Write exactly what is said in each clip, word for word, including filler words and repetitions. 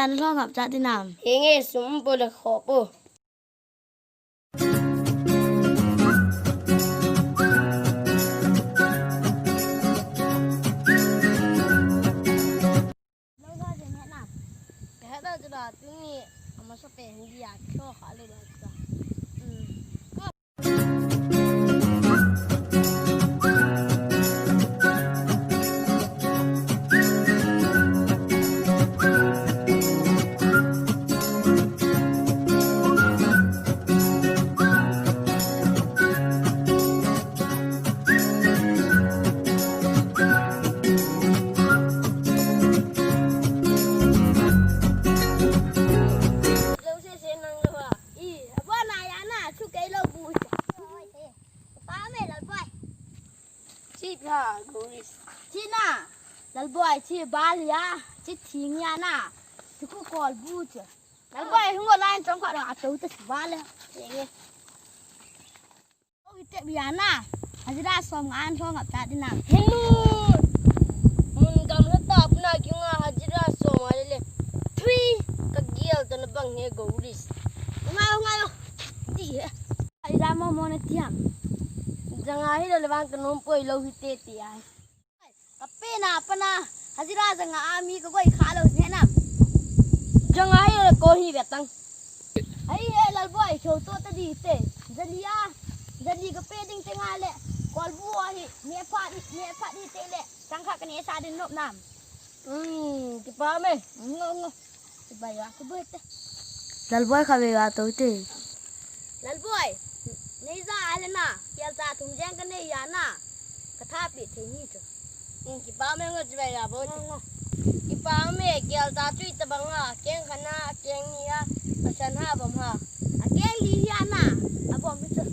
Lhong ngap cha ti nam. Henge sum po le kho po. Ka heta chu la, tuni a masa pen dia kho kha le la cha. Lo se se nang lo ha. I, abon a ya na, chu kei lo bu cha. Pa me Lalboi. Chi pha, Goris. Chi na. Lalboi, chi bal ya. Chi thing ya na. Chi khu kol bu cha. Lalboi, hung o line chong kha ra, a to ta si bal ya. Ye, ye. Oi, te bia na. Hajira som nga an thong ap ta di na. Henu. Mun gam la ta apna kiu nga hajira som nga le le. Thui ka gial ta na bang he Goris. Ngai, ngai. Di he. Hajira mo mo na tiam. Janga hi le le bang ka nom poi lo hi te ti ai. Ka pe na pa na, hajira janga a mi ka goi kha lo ne nam. Janga hi ko hi ve tang. Ai he Lalboi, cho to ta di te. Jali a, jali ka pe ding te nga le. Kol bu a hi, ne pha di, ne pha di te le. Tang kha ka ne sa din nop nam. Hmm, kipa me. Ngo, ngo. Kipa ya, kipa te. Lalboi kha ve ya to te. Lalboi, nei ja a le na, kel ta thum jeng ka nei ya na, ka tha pi thei ni chu. Kipa me ngo chibai ya bo. Ngo, ngo. Kipa me kel ta chui ta bang a, keng khat na, keng ni a, a san ha bom ha. A keng li ya na, a bom mi chu.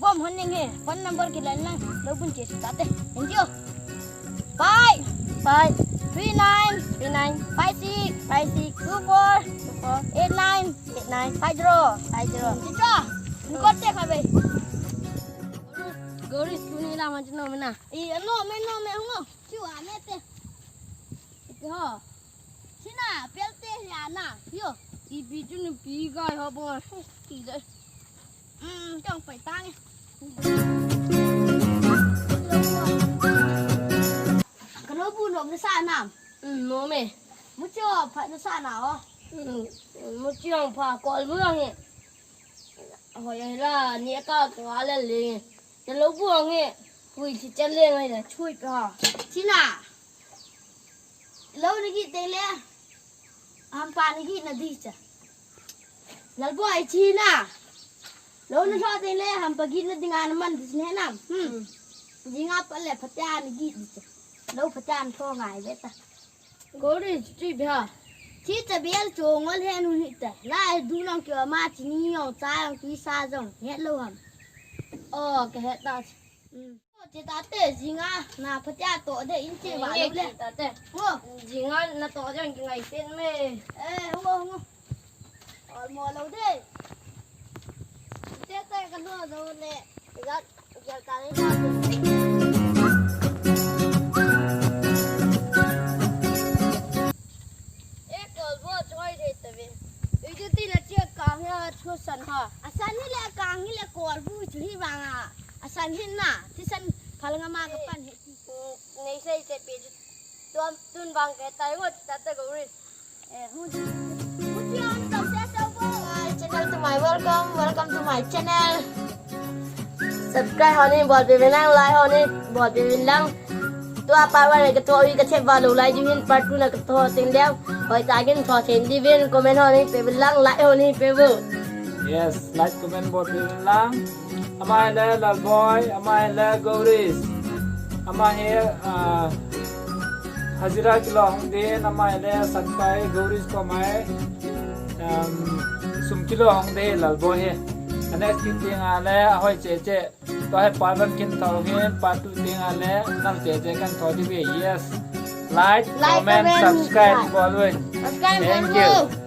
Bom hon ning he, phone number ki lan lang, lo bun che su ta te. Thank you. Five, five, three nine, three nine, five six, five six, two four, two four, eight nine, eight nine, five zero, five zero. Chicha, ni ko te kha be. Goris, tuni la man chino mena. I, no me, no me, ngo. Chu a me te. Ho. Sina, pel te ya na. Yo. I pi chu ni pi ga ho bo. Ti le. Um, chong pai tang. Ka lo bu nom na sa nam. Um, nom e. Mu chu pha na sa na o. Um, mu chu ang pha kol bu ang e. Hoi ai la, ni ka ko a le le. Te lo bu ang e. Hui chi chen le ngai na chui ka. China. Lo ni gi te le. Hampa ni gi na di cha. Lalboi chi na. Lo na tho te le hampa gi na dinga na man di ne nam. Hmm. Dinga pa le phatia ni gi di cha. Lo phatia na tho ngai ve ta. Goris chi bia. Chi cha bial cho ngol he nu ni ta. Lai du long kyo ma chi ni yong cha yong ki sa jong. Het lo ham. Oh, ka het ta. Hmm. Che tate, jinga na phatia to de in che va lo le. Tate. Ngo. Jinga na to jang ki ngai pen me. Eh, ngo, ngo. Ol mo lo de. Te te ka no lo le. Ga, ga ta le na. Eh, kol bo choi de ta ve. Ui ju ti na che ka ha chu san ha. A san ni le ka ni le kol bu chu hi vang a. A san hin na, ti san phal nga ma ka pan he ti. Nei sei che pi chu. Tuam tun vang ke tai ngo ta ta go ri. Eh, hu. Hu ti an ta se ta bo. Hi channel to my welcome, welcome to my channel. Subscribe ho ni bol pe vin lang, like ho ni bol pe vin lang. Tua part one ka tho ui ka che va lo lai ju hin part two na ka tho ting deu. Hoi ta gin tho chen di vin comment ho ni pe vin lang, like ho ni pe vu. Yes, like comment bol pe vin lang. Ama hi le Lalboi, ama hi le Gauris. Ama hi, ah, hajira kilo hong din, ama hi le Sankai Gauris ko mai. Um, sum kilo hong de Lalboi hi. Next kin ting a le, ahoi che che. To hi part one kin tho hin, part two ting a le, nal che che kan tho di ve. Yes. Like, Like, comment, comment, subscribe, like. Bol ve. Subscribe, Thank bol you. Ve.